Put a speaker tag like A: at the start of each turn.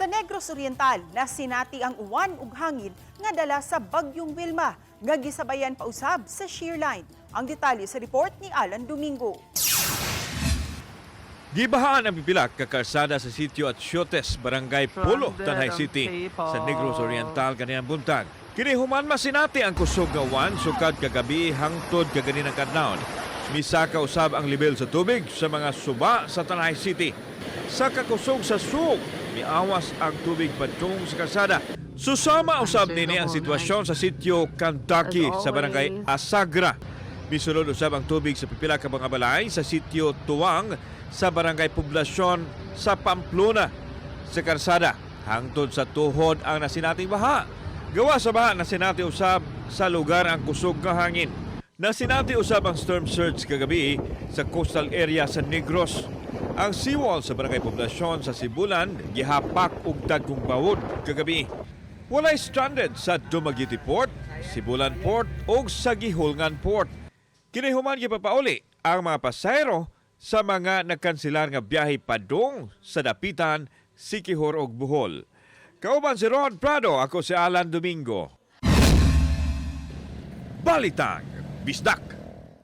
A: Sa Negros Oriental, nasinati ang uwan ug hangin nga dala sa Bagyong Wilma, nga gisabayan pa usab sa shear line. Ang detalye sa report ni Alan Domingo.
B: Gibahaan ang pipila ka kalsada sa sitio Atsiotes, Barangay Pulo, Tanay City, sa Negros Oriental kaninang buntag. Kini human masinati ang kusog nga uwan sukad kagabi hangtod kaganinang kadlawon. Misaka usab ang level sa tubig sa mga suba sa Tanay City. Sa kakusog sa suok, miawas ang tubig padung sa kalsada. Susama usab nini ang sitwasyon sa sitio Kantaki sa Barangay Asagra. Misulod usab ang tubig sa pipila ka mga balay sa sitio Tuwang sa Barangay Poblasyon sa Pamplona. Sa karsada, hangtod sa tuhod ang nasinating baha. Gawa sa baha, nasinati usab sa lugar ang kusog nga hangin. Nasinati usab ang storm surge kagabi sa coastal area sa Negros. Ang seawall sa Barangay Poblasyon sa Sibulan gihapak og dagkong bawod kagabi. Walay stranded sa Dumaguete Port, Sibulan Port ug sa Guihulngan Port. Kini human gipapauli ang mga pasahero sa mga nagkanselar nga biyahe padung sa Dapitan, Siquijor ug Bohol. Kauban si Rod Prado, ako si Alan Domingo. Balitang Bisdak.